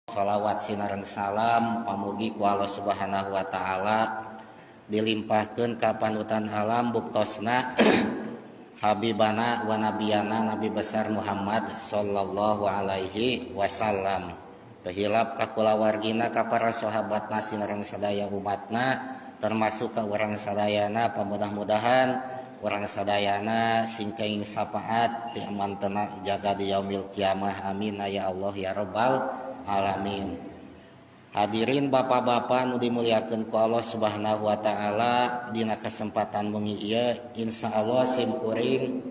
Shalawat sinareng salam pamugi ku Allah Subhanahu wa taala dilimpahkeun ka panutan alam buktosna Habibana wa nabiyana Nabi besar Muhammad sallallahu alaihi wasallam. Teu hilap ka kulawargina ka para sahabatna sinareng sadaya umatna termasuk ka urang sadayana pamudah-mudahan urang sadayana sing kaing syafaat ti amantena jaga di yaumil kiamah amin ya Allah ya rabbal alamin. Hadirin bapak-bapak nu dimuliakeun ku Allah Subhanahu wa taala, dina kesempatan wengi ieu insyaallah sim kuring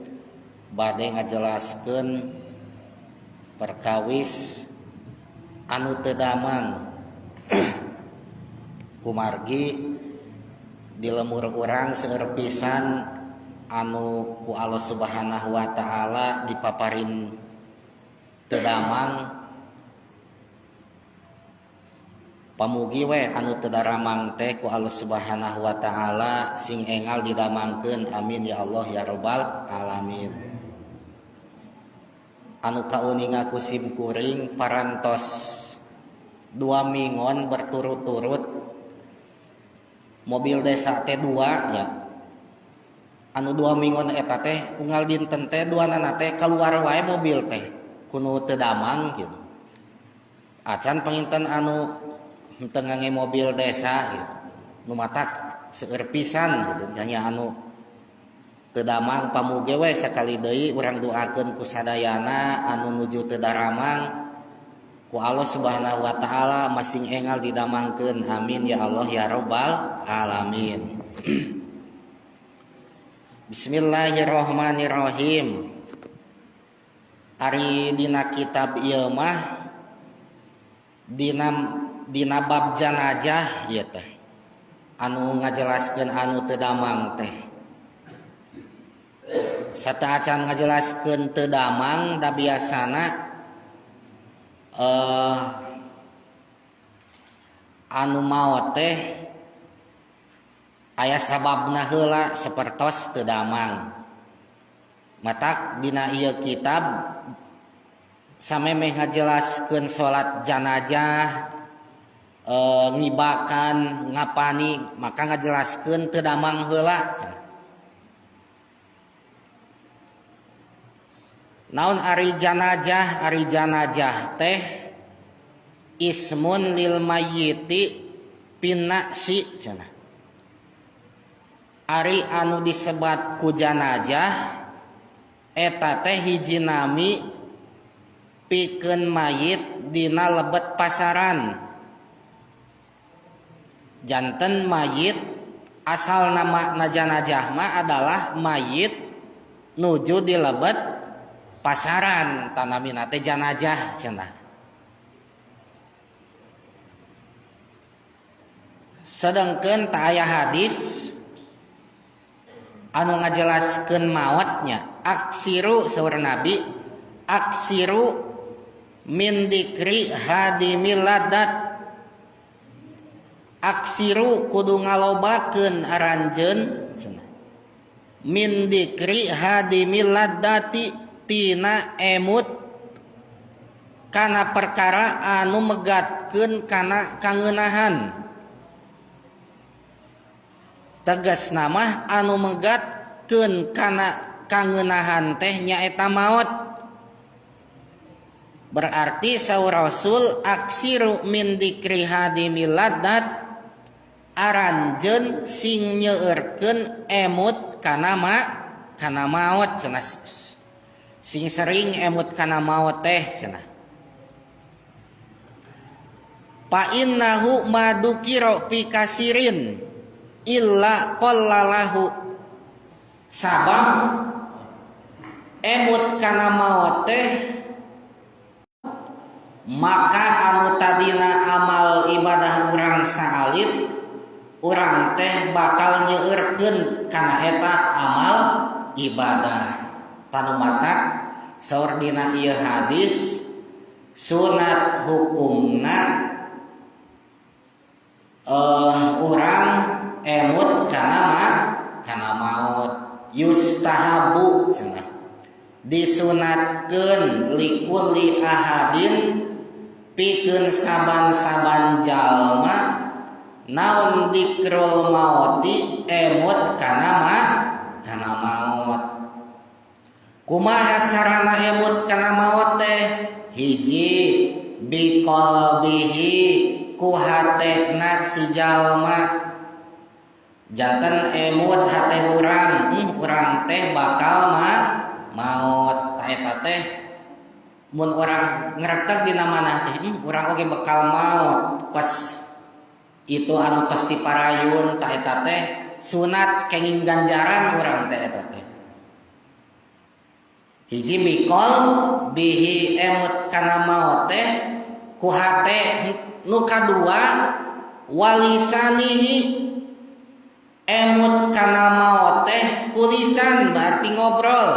bade ngajelaskeun perkawis anu teu damang kumargi di lemur urang seueur pisan anu ku Allah Subhanahu wa taala dipaparin teu damang. Pamugi we anu teu daramang teh ku Allah Subhanahu wa taala sing engal didamangkeun amin ya Allah ya rabbal alamin. Anu kauninga ku sim kuring parantos 2 mingon berturut-turut mobil desa teh 2 nya. Anu 2 mingon eta teh unggal dinten teh duanana teh keluar wae mobil teh kuno teu damang gitu. Acan panginten anu henteu ngange mobil desa gitu. Nu matak seueur pisan gitu nya anu teu damang pamuge we sakali deui urang doakeun ku sadayana anu nuju teu daramang ku Allah Subhanahu wa taala masing engal didamangkeun amin ya Allah ya rabbal alamin. Bismillahirrahmanirrahim. Ari dina kitab ieu mah dina bab janajah ieu teh anu ngajelaskeun anu teu damang teh. Sateuacan ngajelaskeun teu damang da biasana anu maot teh aya sababna heula sapertos teu damang. Matak dina ieu kitab samemeh ngajelaskeun salat janajah, ngibakan ngapani maka ngajelaskeun teu damang heula. Naon ari janajah? Ari janajah teh ismun lil mayyiti pinasi cenah. Ari anu disebat ku janajah eta teh hiji nami pikeun mayit dina lebet pasaran. Janten mayit asal nama janajah mah adalah mayit nuju di lebet pasaran tanamina teh janajah cenah. Sedengkeun teu aya hadis anu ngajelaskeun maotnya aksiru saur Nabi aksiru min dikri hadimil ladat. Aksiru kudu ngalobakeun aranjeun cenah min dikri hadimil ladati tina emut kana perkara anu megatkeun kana kangeunahan. Tegas nama anu megatkeun kana kangeunahan teh nyaeta maot. Berarti saur Rasul aksiru min dikri hadimil ladat aranjeun sing nyeueurkeun emut kana ma kana maot cenah. Sing sering emut kana maot teh cenah. Fa innahu madukira fi kasirin illa qallalahu. Sabab emut kana maot teh maka anu tadina amal ibadah urang saalit urang teh bakal nyeueurkeun kana eta amal ibadah. Tanu matak saur dina ieu hadis sunat hukumna urang emut kana ma kana maut yustahabu cenah disunatkeun likulli ahadin Pikeun saban-saban jalma naon dikrul mauti emut kana ma kana maut. Kumaha carana emut kana maut teh? Hiji biqalbihi ku hatena si jalma. Janten emut hate urang, urang teh bakal ma maut. Tah eta teh mun urang ngretek dina manah teh, urang oge bakal maut. Kos itu anu tos diparayun tah eta teh sunat kenging ganjaran urang teh eta teh. Hiji bikol bihi emut kana maut teh ku hate, nu kadua walisanihi emut kana maot teh kulisan, berarti ngobrol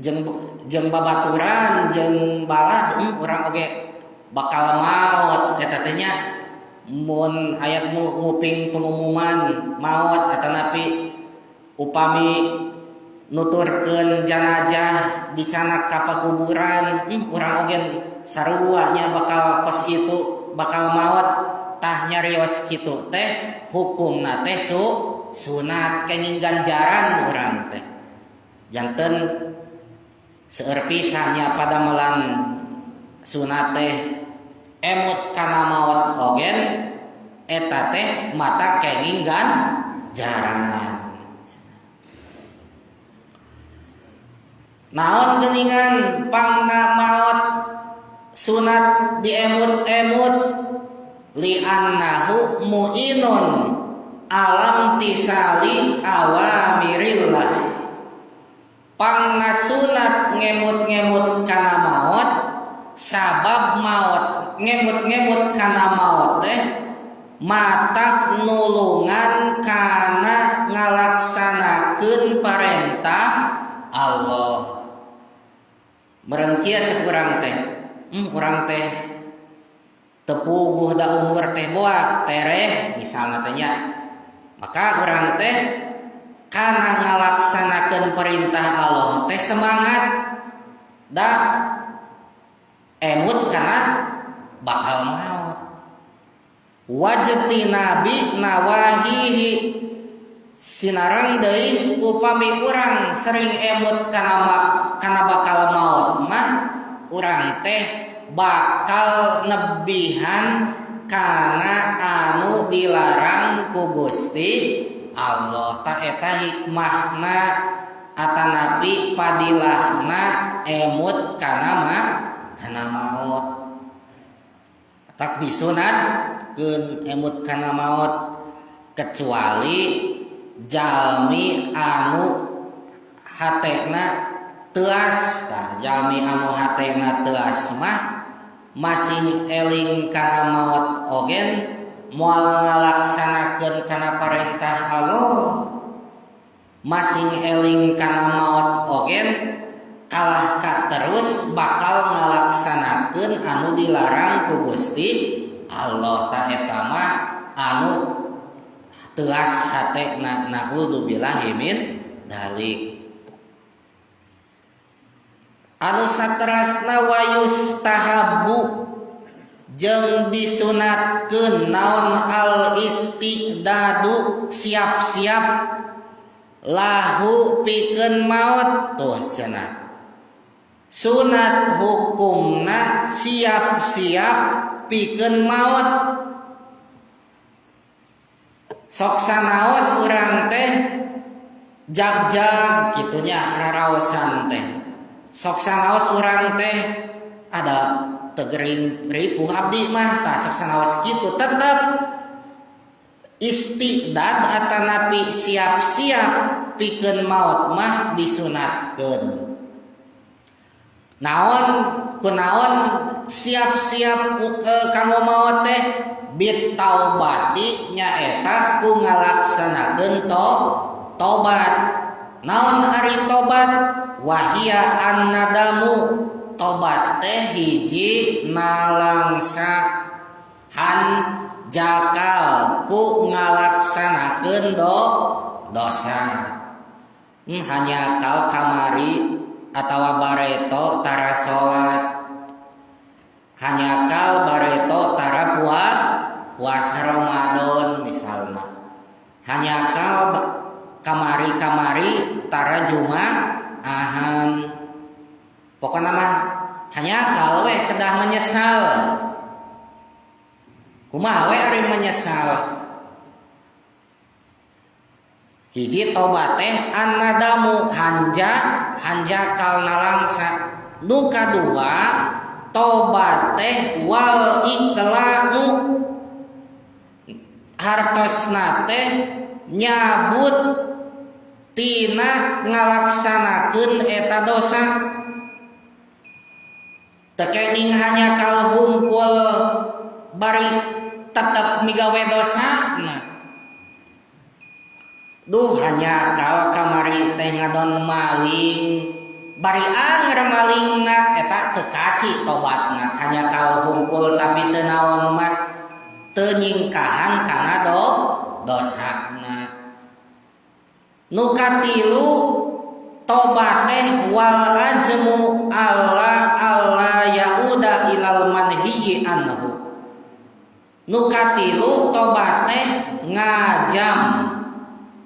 jeung jeung babaturan jeung balad, urang oge bakal maot eta teh nya. Mun aya nu nguping pengumuman maot atanapi upami nuturkeun janajah dicanak ka pakuburan, urang oge sarua nya bakal kos itu bakal maot. Tah nyarios kitu teh hukumna teh sunat kenging ganjaran urang teh. Janten seueur pisan nya padamelan sunat teh emut kana maot ogen eta teh mata kenging ganjaran. Naon geuningan pangna maot sunat diemut-emut li'annahu mu'inun alam tisali awamirillah. Pangna sunat ngemut-ngemut kana maot sabab maot ngemut-ngemut kana maot teh matak nulungan kana ngalaksanakeun parentah Allah. Meureun kieu cek urang teh, urang teh tepuguh da umur teh boa tereh misalna teh nya. Maka urang teh kana ngalaksanakeun perintah Allah teh semangat da emut kana bakal maut. Wajtinabi nawahihi sinarang deui upami urang sering emut kana bakal maut mah urang teh bakal nebihan kana anu dilarang ku Gusti Allah. Ta eta hikmahna atanapi padilahna emut kana ma kana maut. Tak disunatkeun emut kana maut kecuali jalmi anu hatena teuas. Tah jalmi anu hatena teuas mah masing eling kana maut ogen moal ngalaksanakeun kana parentah Allah. Masing eling kana maut ogen kalah ka terus bakal ngalaksanakeun anu dilarang ku Gusti Allah. Ta eta mah anu teuas hatena, naudzubillahi min dzalik. Anu saterasna wayustahabbu jeung disunatkeun naon al istidadu siap-siap lahu pikeun maot. Tuh cenah sunat hukumna siap-siap pikeun maot. Sok sanaos urang teh jag-jag kitunya raraosan teh. Sok sanaos urang teh ada tegering ripuh abdi mah tah sok sanaos kitu. Tetep istidad atanapi siap-siap pikeun maot mah disunatkeun. Naon kunaon siap-siap kanggo maot teh bit taubati nyaeta ku ngalaksanakeun tobat. Naon ari tobat? Wahia annadamu. Tobat teh hiji nalangsa han jakal ku ngalaksanakeun dosa. Hanya kal kamari atawa bareto tara salat. Hanjakal bareto tara puasa Ramadan misalna. Hanjakal kamari-kamari tara jumaahan. Pokona mah hanjakal we kedah menyesal. Kumaha we ari menyesal? Hiji tobat teh annadamu hanjakal nalangsa. Nu kadua tobat teh wal iqla'u hartosna teh nyabut tina ngalaksanakeun eta dosa. Teu kenging hanjakal hungkul bari tetep migawe dosa. Nah, duh hanjakal kamari teh ngadon maling bari anger malingna eta teu kaci tobatna. Hanjakal hungkul tapi teu naon mah teu nyingkahan kana dosana. Nu katilu tobat teh wal azmu alla alla yauda ilal manhiyi anhu. Nu katilu tobat teh ngajam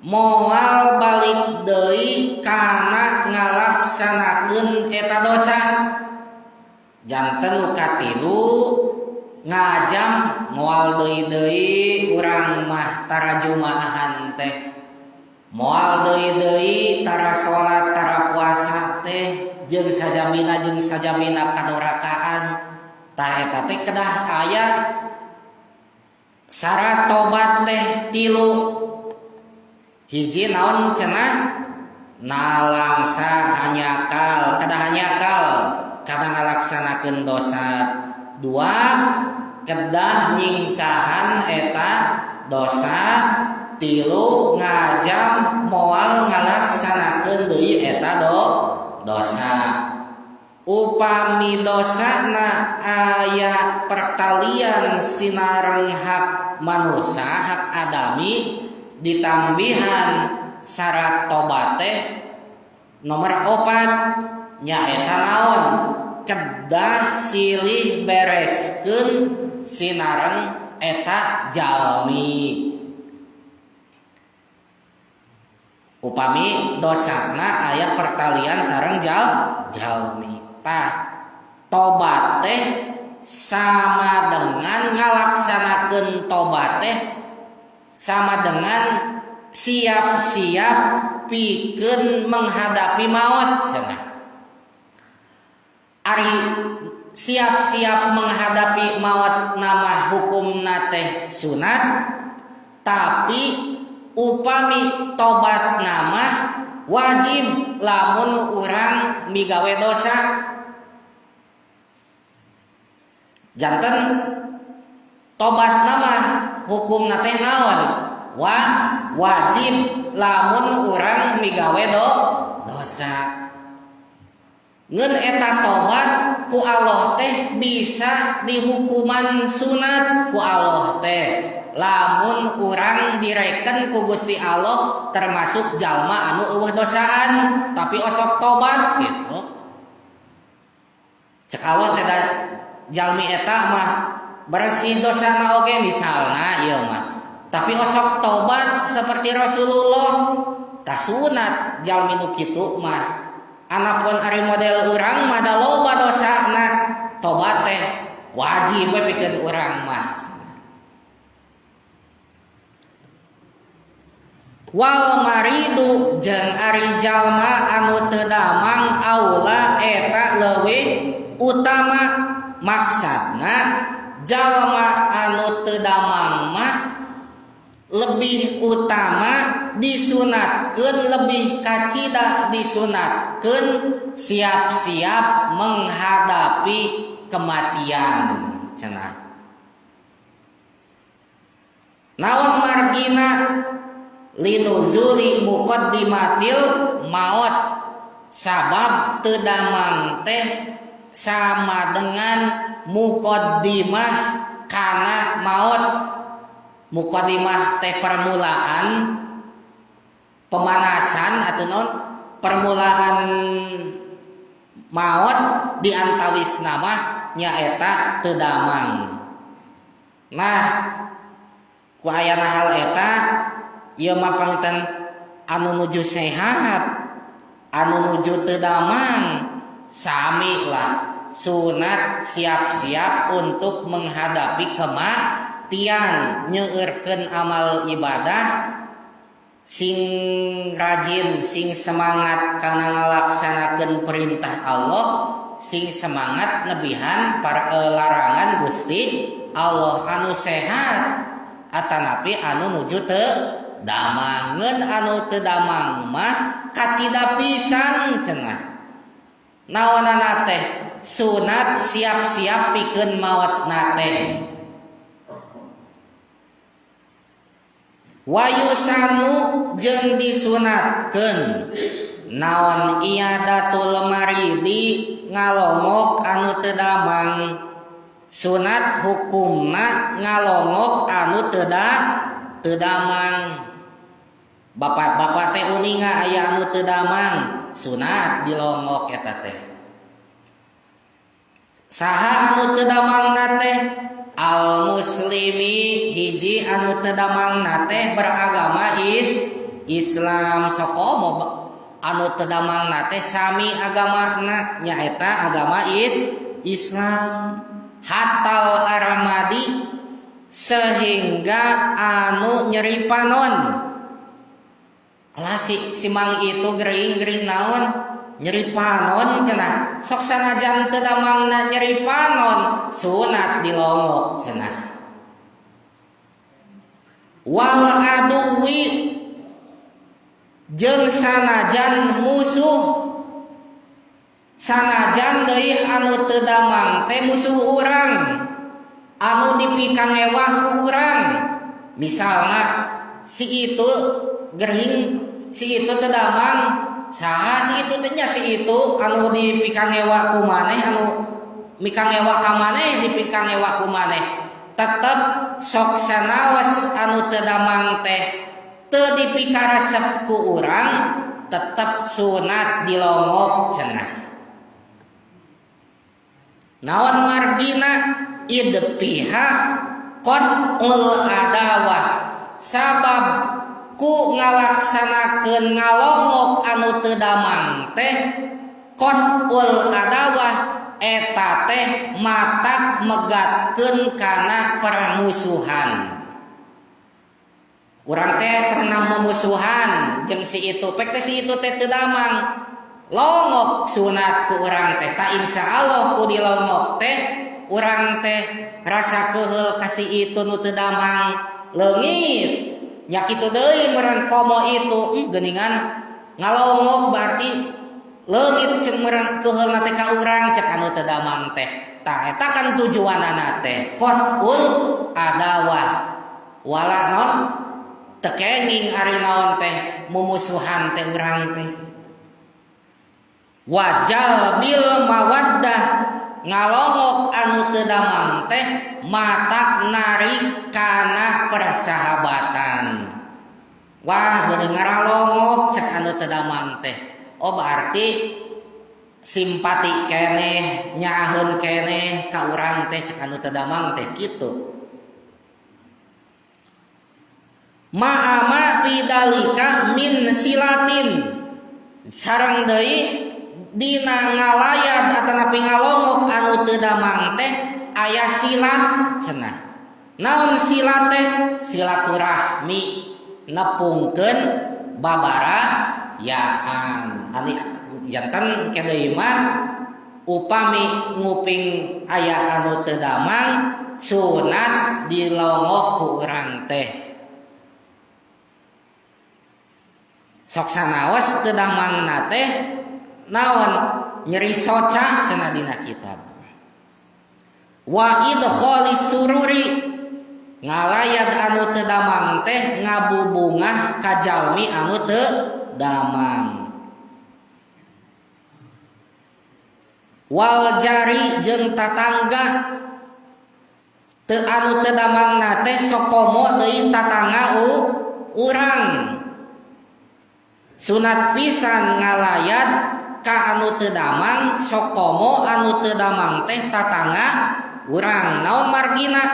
moal balik deui kana ngalaksanakeun eta dosa. Janten nu katilu ngajam moal deui-deui urang mah tara jumaahan teh, moal deui-deui tara salat tara puasa teh, jeung sajabina kadorakaan. Tah eta teh kedah aya syarat tobat teh tilu. Hiji naon cenah nalangsa hanjakal, kedah hanjakal kana ngalaksanakeun dosa. Dua, kedah nyingkahan eta dosa. Tilu, ngajam moal ngalaksanakeun deui eta dosa. Upami dosana aya pertalian sinareng hak manusia, hak adami, ditambihan syarat tobat teh nomor 4 nyaeta naon? Kedah silih bereskeun sinareng eta jalmi. Upami dosana aya pertalian sareng jalmi. Tah tobat teh sama dengan ngalaksanakeun tobat teh sama dengan siap-siap pikeun menghadapi maut cenah. Ari siap-siap menghadapi maut nama hukumna teh sunat, tapi upami tobat nama wajib lamun urang migawe dosa. Janten tobat nama hukumna teh naon? Wajib lamun urang migawe dosa. Ngeun eta tobat ku Allah teh bisa dihukuman sunat ku Allah teh lamun urang direken ku Gusti Allah termasuk jalma anu eueuh dosaan tapi osok tobat gitu. Cek Allah teh jalmi eta mah bersih dosana oge misalna ieu mah, tapi osok tobat seperti Rasulullah kasunat jalmi nu kitu mah. Anapun ari model urang mah da loba dosana, tobat teh wajib we pikeun urang mah. Wal maridu jeung ari jalma anu teu damang aula eta leuwih utama. Maksudna jalma anu teu damang mah lebih utama disunatkeun, lebih kacida disunatkeun siap-siap menghadapi kematian cenah. Naon margina linuzuli muqaddimatil maut, sabab teu damang teh sama dengan muqaddimah kana maut. Muqaddimah teh permulaan, pemanasan atau non permulaan maut diantawis nama Nyaeta teu damang. Nah, ku ayana hal eta ieu mah panginten anu nuju sehat, anu nuju teu damang sami lah sunat siap-siap untuk menghadapi kematian, nyeueurkeun amal ibadah sing rajin, sing semangat kana ngalaksanakeun perintah Allah, sing semangat nebihan para larangan Gusti Allah. Anu sehat atanapi anu nuju teu damang, ngeun anu teu damang mah kacida pisan cenah. Naonana teh sunat siap-siap pikeun maotna teh. Wayusanu jeung disunatkeun naon iyadatul maridi ngalongok anu teu damang. Sunat hukumna ngalongok anu teu damang. Bapak-bapak teh uninga aya anu teu damang, sunat dilongok eta teh. Saha anu teu damangna teh? Al muslimi, hiji anu teu damangna teh beragama Islam. Sokomo anu teu damangna teh sami agamana, nyaeta agama Islam. Hatal armadi, sehingga anu nyeri panon. Alah si mang itu gering-gering naon nyeri panon cenah. Sok sanajan teu damangna nyeri panon, sunat dilongok cenah. Wal aduwi jeung sanajan musuh, sanajan deui anu teu damang teh musuh urang, anu dipikangewah ku urang. Misalna si itu gering, si itu teu damang, saha si itu teh nya si itu anu dipikangewa ku maneh, anu mikangewa ka maneh, dipikangewa ku maneh, tetep sok sanaos anu teu damang teh teu dipikaresep ku urang, tetep sunat dilongok cenah. Naon marbina? Idpiha qat'ul adawah, sabab ku ngalaksanakeun ngalongok anu teu damang teh qat'ul adawah eta teh matak megatkeun kana permusuhan. Urang teh pernah memusuhan jeung si itu, pek teh si itu teh teu damang, longok sunat ku urang teh. Ta insyaallah ku dilongok teh urang teh rasa keuheul ka si itu nu teu damang leungit. Nya kitu deui meureun komo itu, geuningan ngalongok berarti leungit ceuk meureun keuheulna teh ka urang cek anu teu damang teh. Tah eta kan tujuanana teh qat'ul adawah, wala non teu kenging ari naon teh mumusuhan teh urang teh. Wajal bil mawaddah, ngalongok anu teu damang teh matak narik kana persahabatan. Wah, geuning ngaralongok cek anu teu damang teh. Oh berarti simpati keneh, nyaaheun keneh ka urang teh cek anu teu damang teh kitu. Ma'ama pidalika min silatin, sareng deui dina ngalayat atanapi ngalongok anu teu damang teh aya silat cenah. Naon silat teh? Silaturahmi, nepungkeun babarayaan. Ani janten kedeui mah upami nguping aya anu teu damang sunat dilongok ku urang teh. Sok sanaos teu damangna teh naon nyeri soca cenah dina kitab. Wa idkhalis sururi, ngalayat anu teu damang teh ngabubungah ka jalmi anu teu damang. Wal jari jeung tatangga teu anu teu damangna teh sokomo deui tatangga urang. Sunat pisan ngalayat ka anu teu damang, sok komo anu teu damang teh tatangga urang. Naon margina?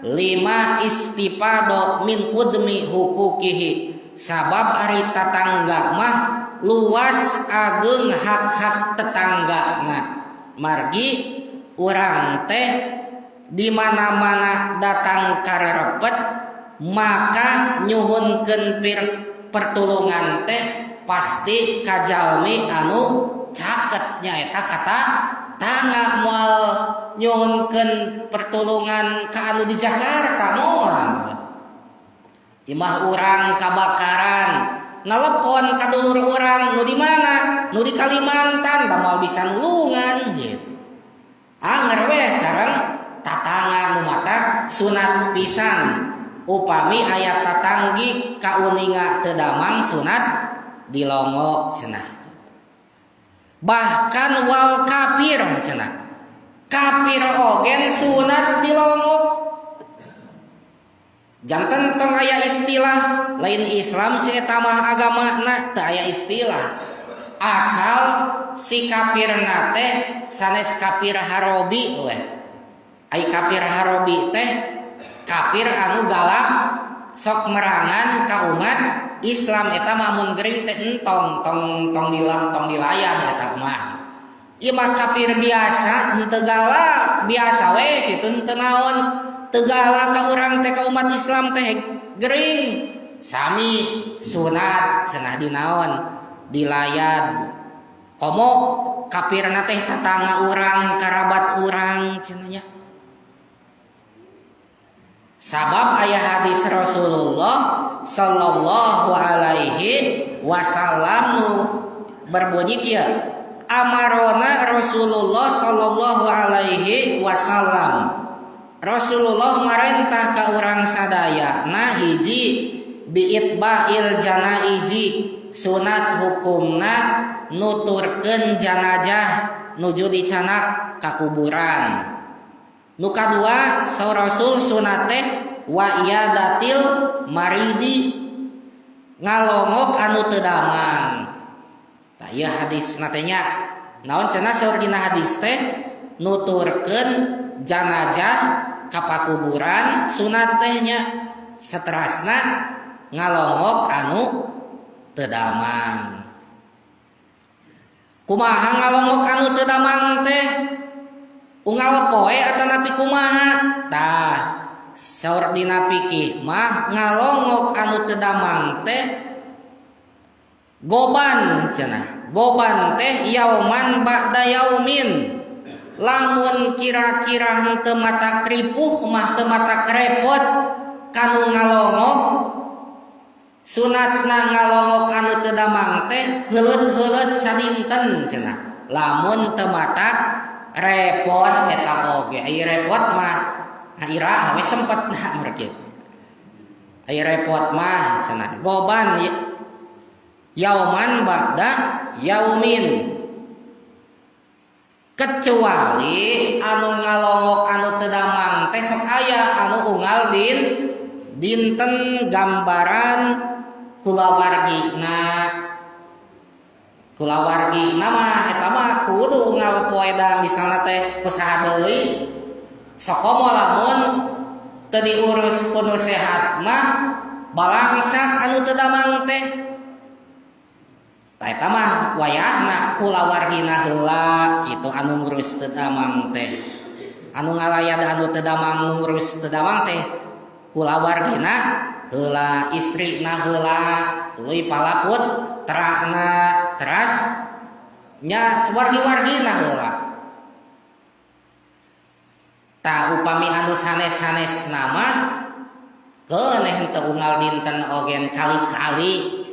Lima istifado min udmi hukukihi, sabab ari tatangga mah luas ageng hak-hak tetanggana. Margi urang teh di mana-mana datang karerepet, maka nyuhunkeun pertulungan teh pasti ka jalmi anu caket, nyaeta ka tatangga. Moal nyuhunkeun pertulungan ka anu di Jakarta, moal. Imah urang kabakaran, nelepon ka dulur urang nu di mana, nu di Kalimantan, da moal bisa nulungan gitu. Anger we sareng tatangga. Nu matak sunat pisan upami aya tatanggi kauninga teu damang, sunat dilongok cenah. Bahkan wal kafir cenah, kafir ogen sunat dilongok. Janten tong aya istilah lain Islam si eta mah agamana, teu aya istilah. Asal si kafirna teh sanes kafir harobi we. Ai kafir harobi teh kafir anu galak sok merangan ka umat Islam. Eta mah mun gering teh entong, tong tong dilang, tong dilayan eta mah. Ieu mah kafir biasa, henteu galak, biasa we kitu, henteu naon, teu galak ka urang teh, ka umat Islam teh gering, sami sunat cenah di naon, dilayad. Komo kafirna teh tetangga urang, karabat urang cenah nya. Sabab aya hadis Rasulullah sallallahu alaihi wasallam nu berbunyi kieu: amarona Rasulullah sallallahu alaihi wasallam, Rasulullah marentah ka urang sadaya. Nah, hiji, biitba'il janaizi, sunat hukumna nuturkeun janajah nuju dicanak ka kuburan. Nu kadua, saur Rasul sunat teh wa iyadatil maridi, ngalongok anu teu damang. Tah, ieu hadis teh nya. Naon cenah saur dina hadis teh? Nuturkeun janajah ka pakuburan sunat teh nya, seterasna ngalongok anu teu damang. Kumaha ngalongok anu teu damang teh? Unggal poe atanapi kumaha? Tah, saur dina fikih mah ngalongok anu teu damang teh goban cenah. Goban teh yauman ba'da yaumin. Lamun kira-kira henteu matak ripuh mah, teu matak repot kanu ngalongok, sunatna ngalongok anu teu damang teh heuleut-heuleut sadinten cenah, lamun teu matak repot eta oge. Ai repot mah iraha we sempet nah merkit. Ai repot mah cenah goban yauman ba'da yaumin, kecuali anu ngalongok anu teu damang teh sok aya anu unggal dinten, gambaran kulawargina. Kulawargi nama eta mah kudu unggal poe da misalna teh ku saha deui. Sokomo lamun teu diurus ku nu sehat mah balangsak anu teu damang teh. Tah, eta mah wayahna kulawargina heula kitu anu ngurus teu damang teh, anu ngalayad anu teu damang, ngurus teu damang teh kulawargina heula, istrina heula, tuluy palaputrana, teras nya wargi-wargina heula. Tah, upami anu sanes-sanes nama keuneh henteu unggal dinten ogen kali-kali.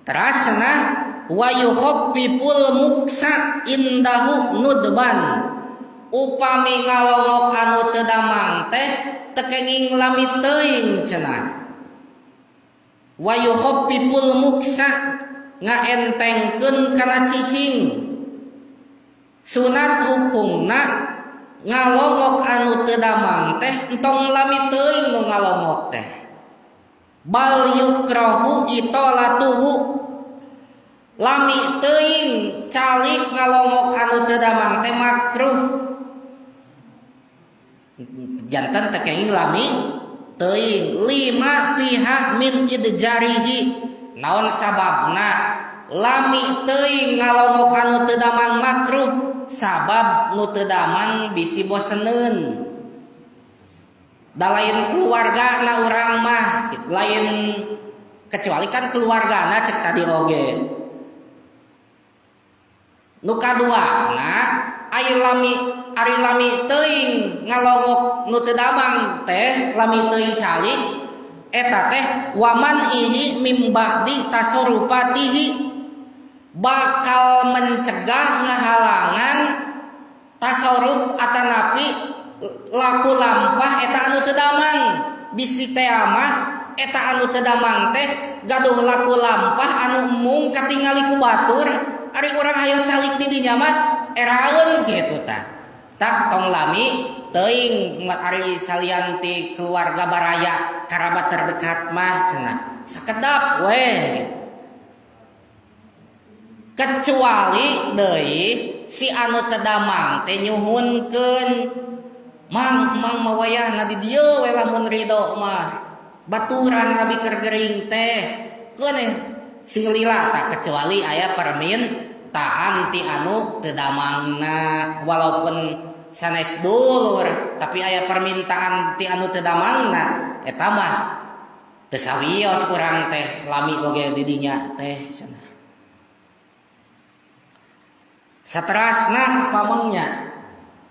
Teras cenah wa yukhaffiful muksa indahu nudban, upami ngalongok anu teu damang teh teu kenging lami teuing cenah. Wa yukhaffiful muksa, ngaentengkeun kana cicing. Sunat hukumna ngalongok anu teu damang teh entong lami teuing nu ngalongok teh. Bal yukrahu itolatuhu, Lami teuing calik ngalongok anu teu damang teh makruh. Janten teu kenging lami teuing lima pihak min idjarihi. Naon sababna lami teuing ngalongok anu teu damang makruh? Sabab nu teu damang bisi boseneun. Da lain keluargana urang mah, lain kecuali kan keluargana cek tadi oge. Nu kaduana ari lami teuing ngalongok nu teu damang teh lami teuing calik eta teh waman ihi mim ba'di tasarrufatihi bakal mencegah ngahalangan tasarruf atanapi laku lampah eta anu teu damang. Bisi teh mah eta anu teu damang teh gaduh laku lampah anu embung katingali ku batur ari urang hayo calik di dinya mah eraeun kitu tah. Tak tong lami teuing ari salian ti keluarga baraya kerabat terdekat mah cenah sakedap weh gitu. Kecuali deui si anu teu damang teh nyuhunkeun mang mang mawayahna di dieu we lamun ridho mah baturan abi keur gering teh keun sing lila tak kecuali aya permintaan ti anu teu damangna walaupun sanes dulur tapi aya permintaan ti anu teu damangna eta mah teu sawios urang teh lami oge di dinya teh cenah. Saterasna pamengnya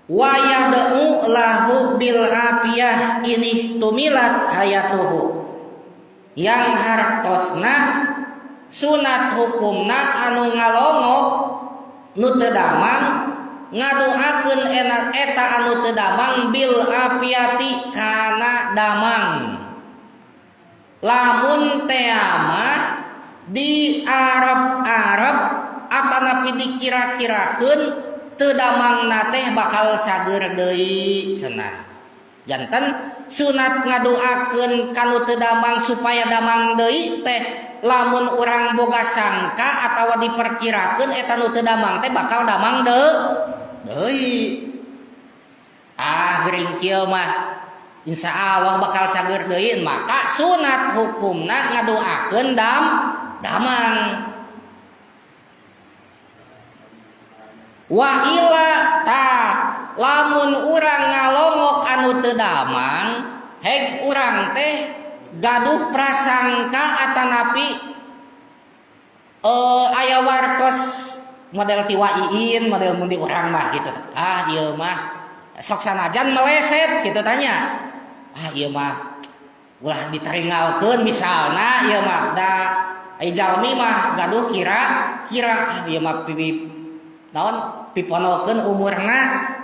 wa yad'u lahu bil afiyah ini tumilat hayatuhu yang hartosna sunat hukumna anu ngalongok nu teu damang ngadoakeun enak eta anu teu damang bil afiati kana damang. Lamun teh mah di Arab-Arab atanapi dikira-kirakeun teu damangna teh bakal cager deui cenah. Janten sunat ngadoakeun kanu teu damang supaya damang deui teh lamun urang boga sangka atawa diperkirakeun eta nu teu damang teh bakal damang deui. Ah gering kieu mah insyaallah bakal cager deui maka sunat hukumna ngadoakeun damang. Wa ila ta lamun urang ngalongok anu teu damang heg urang teh gaduh prasangka atanapi aya wartos model tiwaiin model mundi urang mah gitu. Ah ieu mah sok sanajan meleset gitu tanya. Ah ieu mah ulah ditaringalkeun misalna ieu mah da ai jalmi mah gaduh kira-kira ah ieu mah pipi naon piponokeun umurna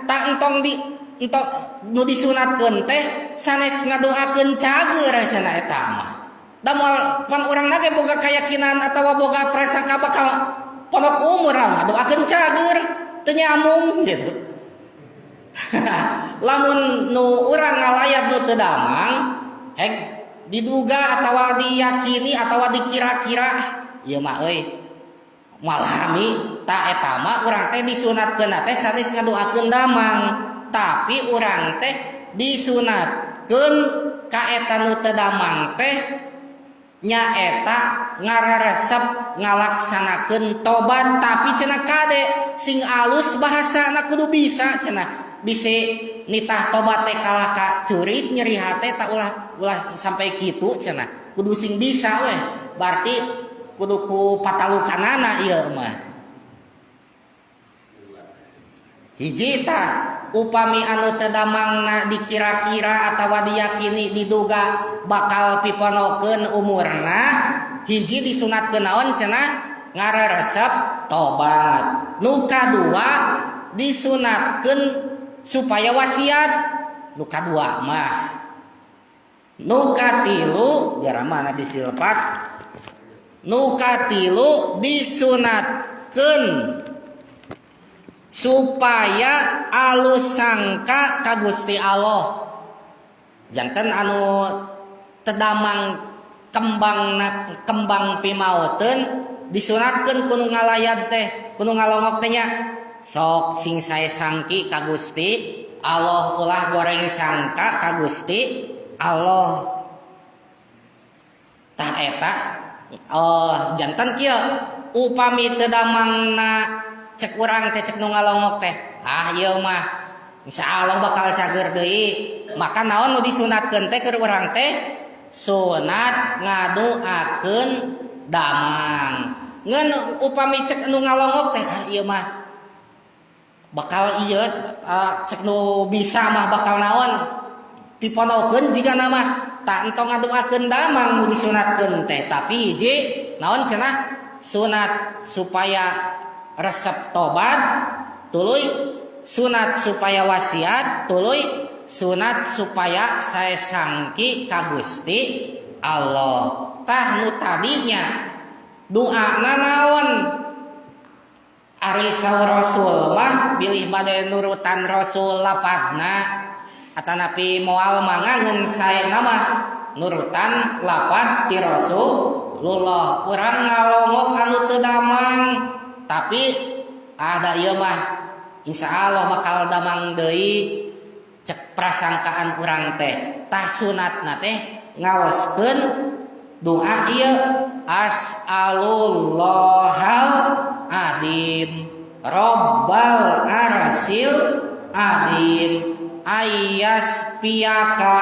tak entong di entong nu disunatkeun teh sanes ngadoakeun cager cenah eta mah. Da moal pan urang na ge boga keyakinan atawa boga prasangka bakal ponok umur lah ngadoakeun cager teu nyamung gitu. Lamun nu urang ngalayat nu teu damang hek diduga atawa diyakini atawa dikira-kira ieu mah euy malami ta eta mah urang teh disunatkeun teh sanes ngadoakeun damang tapi urang teh disunatkeun ka eta nu teu damang teh nyaeta ngararesep ngalaksanakeun tobat tapi cenah kade sing alus bahasana kudu bisa cenah bisi nitah tobat teh kalah ka curit nyeri hate tak ulah sampai kitu cenah kudu sing bisa weh berarti kudu ku patalukanana ieu mah. Hiji ta upami anu teu damangna dikira-kira atawa diyakini diduga bakal piponokeun umurna hiji disunatkeun naon cenah ngararesep tobat. Nu kadua disunatkeun supaya wasiat nu kadua mah. Nu katilu gara mana bisi lepat nu katilu disunatkeun supaya alus sangka ka Gusti Allah. Janten anu tedamang kembang pimaoteun Disunatkeun ku nu ngalayad teh, ku nu ngalongok teh nya. Sok sing sae sangki ka Gusti Allah, ulah goreng sangka ka Gusti Allah. Tah eta, oh, janten kieu upami teu damangna cek urang teh, cek nu ngalongok teh, ah ieu mah insyaallah bakal cager deui. Maka naon nu disunatkeun teh keur urang teh? Sunat ngadoakeun damang. Ngan upami cek nu ngalongok teh, ah ieu mah bakal ieu, cek nu bisa mah bakal naon, piponokeun jigana mah. Tak entong ngadoakeun damang nu disunatkeun teh, tapi hiji naon cenah? Sunat supaya resep tobat, tuluy sunat supaya wasiat, tuluy sunat supaya sae sangki ka Gusti Allah. Tah, nu tadinya doana naon? Ari saur Rasul mah bilih bade nurutan Rasul lapatna atanapi moal, mangga, ngan saena mah nurutan lapat ti Rasulullah. Urang ngalongok anu teu damang, tapi ada ieu mah insya Allah bakal damang deui cek prasangkaan urang teh. Tah, sunatna teh ngaoskeun doa ieu, as'alullahal adim robbal arsil adim ayyasfiyaka,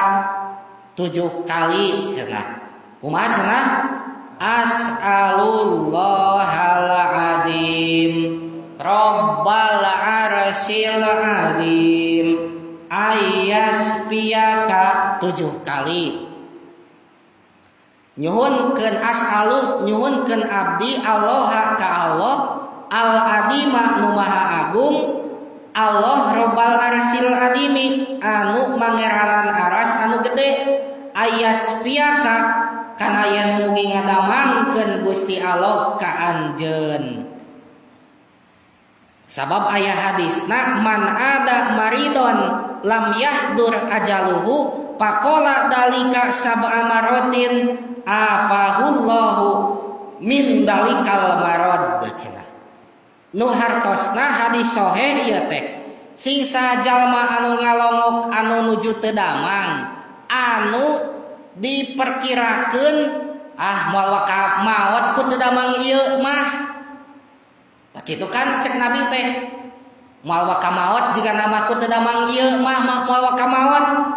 7 kali cenah. Kumaha cenah? As'alullahal adim robbal arsil adim ayyasfiyaka, 7 kali. Nyuhunkeun, as'alu nyuhunkeun abdi, Allah ka Allah, al adima nu maha agung Allah, robbal arsil adimi anu mangeranan aras anu gede, ayyasfiyaka kana yen mugi ngadamangkeun Gusti Allah ka anjeun. Sabab aya hadisna, man ada maridon lam yahdur ajaluhu faqala dalika sab'a marotin afahullahu min dalikal marad cenah. Nu hartosna hadis soheh ieu teh, sing saha jalma anu ngalongok anu nuju teu damang, anu diperkirakeun ah moal waka maot ku teu damang ieu mah. Kitu kan cek Nabi teh, moal waka maot jika nama ku teu damang ieu mah, moal waka maot.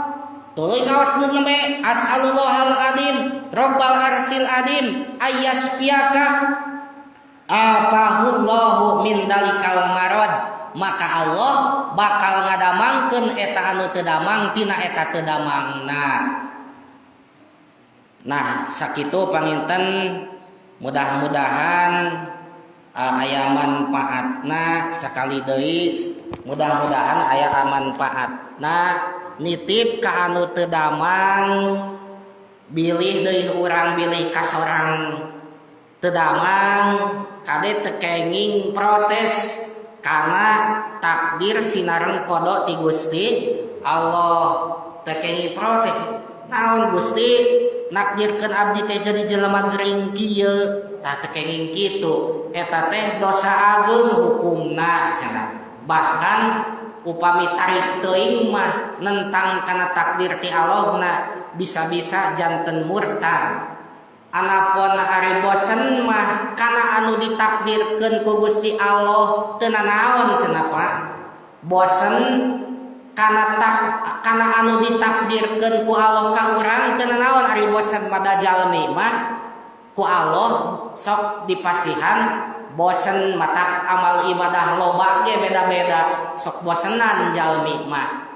Tuluy ngaos nu nembe, as'alullahal adim robbal arsil adim ayyasfiyaka afahullahu min dalikal marad, maka Allah bakal ngadamangkeun eta anu teu damang tina eta teu damangna. Nah, sakitu panginten, mudah-mudahan aya manfaatna. Sakali deui, mudah-mudahan aya manfaatna. Nitip ka anu teu damang, bilih deui urang, bilih ka sorang teu damang, kade teu kenging protes karena takdir sinareng qada ti Gusti Allah. Teu kenging protes, naon Gusti nakdirkeun abdi teh jadi jelema gering kieu? Tah, teu kenging kitu, eta teh dosa ageung hukumna cenah. Bahkan upami tarik teuing mah nentang kana takdir ti Allahna, bisa-bisa janten murtad. Anapun ari bosen mah kana anu ditakdirkeun ku Gusti Allah teu nanaon cenah, Pak. Bosen kana tak kana anu ditakdirkeun ku Allah ka urang teu nanaon. Ari bosen mah da jalmi mah ku Allah sok dipasihan bosen, matak amal ibadah loba ge beda-beda, sok bosenan jalmi mah.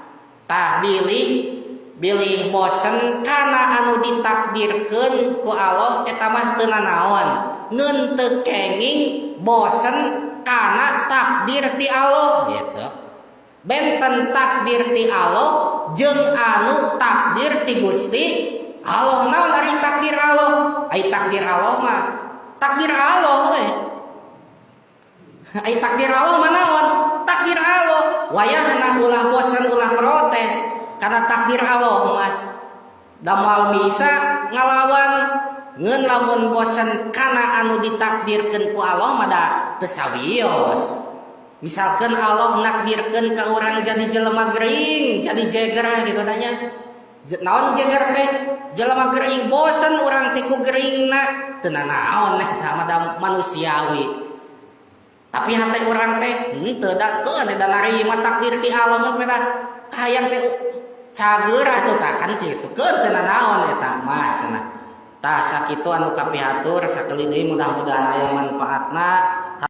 Tah, bilih bilih bosen kana anu ditakdirkeun ku Allah eta mah teu nanaon, ngeun teu kenging bosen kana takdir ti Allah gitu. Benten takdir ti Allah jeung anu takdir ti Gusti Allah. Naon ari takdir Allah? Ari takdir Allah mah takdir Allah we. Ari takdir Allah mah naon? Takdir Allah. Wayahna ulah bosan, ulah protes karena takdir Allah mah da moal bisa ngalawan. Ngeun lamun bosen kana anu ditakdirkeun ku Allah mah da teu sawios. Misalkan Allah nakdirkeun ka urang jadi jelema gering, jadi jeger gitu tanya. Naon jeger teh? Jelema gering, bosen urang teh ku geringna, teu nanaon eta mah da manusiawi. Tapi hati urang teh henteu da keun da narima takdir ti Allah mah da kahayang teh cager atuh tah kan kitu. Keun teu nanaon eta mah cenah. Tah, sakitu anu kapihatur, sakali deui mudah-mudahan aya manfaatna.